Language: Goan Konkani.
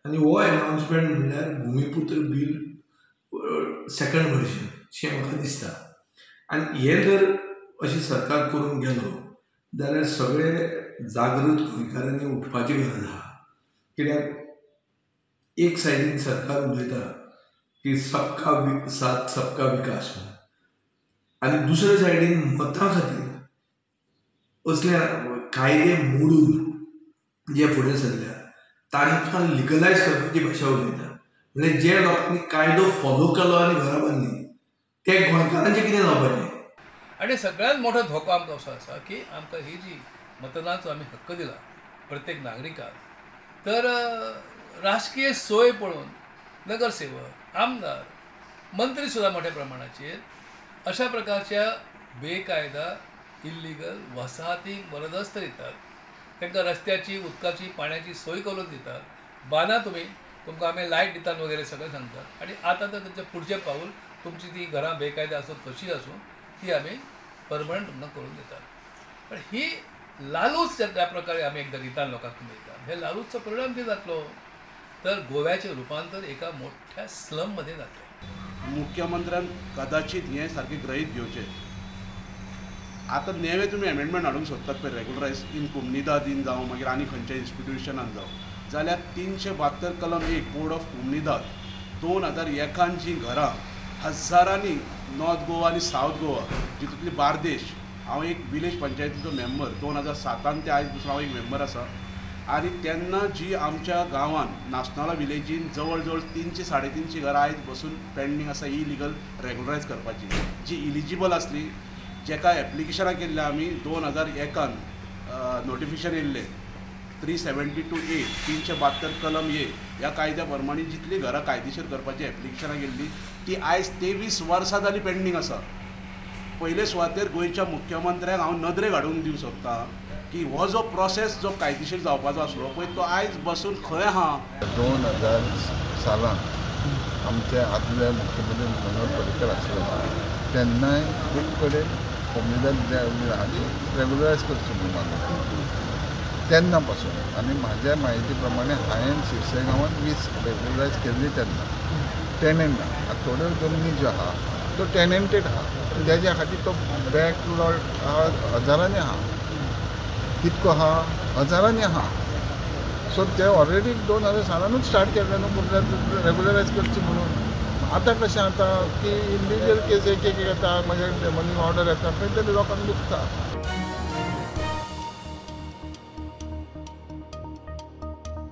आनी हो एनाउन्समेंट म्हणल्यार भुमिपुत्र बील सेकंड वर्जन शें म्हाका दिसता. आनी हें जर अशें सरकार करूंक गेलो जाल्यार सगळे जागृत गोंयकारांनी उठपाची गरज आहा. कित्याक एक सायडीन सरकार उलयता की सबका साथ सबका विकास म्हणून, आनी दुसरे सायडीन मतां खातीर असले कायदे मोडून जे फुडें सरल्या तांकां लिगलायज करपाची भाशा उलयता. म्हणजे जे लोकांनी कायदो फॉलो केलो आनी घरां बांदली ते गोंयकारांचें कितें जावपाचें? आनी सगळ्यांत मोठो धोको आमकां असो आसा की आमकां ही जी मतदानाचो आमी हक्क दिला प्रत्येक नागरिकाक, तर राजकीय सोय पळोवन नगरसेवक, आमदार, मंत्री सुद्दां मोठ्या प्रमाणाचेर अशा प्रकारच्या बेकायदा इल्लिगल वसाहतींक वरदस्त दितात, तांकां रस्त्याची, उदकाची, पाण्याची सोय करून दितात, बांदा तुमी, तुमकां आमी लायट दितात वगैरे सगळें सांगतात. आनी आतां तर तेंचें पुढचें पावल तुमची ती घरां बेकायदा आसूं कशी आसूं ती आमी परमनंट तुमकां करून दितात. पण ही लालूच ज्या प्रकारे आमी एकदां दिता लोकांक दितात, हे लालूचो परिणाम कितें जातलो तर गोव्याचें रुपांतर एका मोठ्या स्लममध्ये जातलें. मुख्यमंत्र्यान कदाचित हें सारकें गृहीत घेवचें. आतां नेवे तुमी एमेंडमेंट हाडूंक सोदतात पळय रेगुलरायज इन कोमनिदादीन जावं मागीर आनी खंयच्या इन्स्टिट्युशनान जावं, जाल्यार 372 कलम 1 कोड ऑफ कोमनिदाद 2001 जीं घरां हजारांनी नॉर्थ गोवा आनी सावथ गोवा जितूंतली बार्देश, हांव एक विलेज पंचायतीचो मेंबर 2007 ते आयज पसून हांव एक मेंबर आसा, आनी तेन्ना जी आमच्या गांवान नासनाला विलेजीन जवळ जवळ 300 350 घरां आयज बसून पेंडींग आसा इलिगल रेगुलरायज करपाची, जी इलिजिबल आसली, जेका एप्लिकेशनां केल्लें आमी 2001 नोटिफिकेशन येयल्लें 372A 372 कलम ए ह्या कायद्या प्रमाणे जितलीं घरां कायदेशीर करपाची एप्लिकेशनां केल्ली ती आयज 23 वर्सां जाली पेंडींग आसा. पयले सुवातेर गोंयच्या मुख्यमंत्र्याक हांव नदरेक हाडून दिवंक सोदता की हो जो प्रोसेस जो कायदेशीर जावपाचो आसलो पळय तो आयज बसून खंय आहा. 2000 सालांत आमचे आदले मुख्यमंत्री मनोहर पर्रीकर आसले तेन्नाय एक कडेन कोमनिदाद रेगुलरायज करचो म्हणून मागलो तेन्ना पासून, आनी म्हाज्या म्हायती प्रमाणे हांवें शिरसे गांवांत 20 रेगुलरायज केल्ली तेन्ना टेनंट ना. आतां थोड्यो जमनी ज्यो आहा त्यो टेनंटेड आहा, तेज्या खातीर तो बॅक लॉट आहा हजारांनी आहा, कितको आहा हजारांनी आहा. सो ते ऑलरेडी 2000 सालानूच स्टार्ट केल्ले न्हू रेगुलरायज करची म्हणून. आतां कशें जाता की इंडिविज्युअल केस एक एक येता, मागीर मनी ऑर्डर येता, खंय तरी लोकांक दुखता.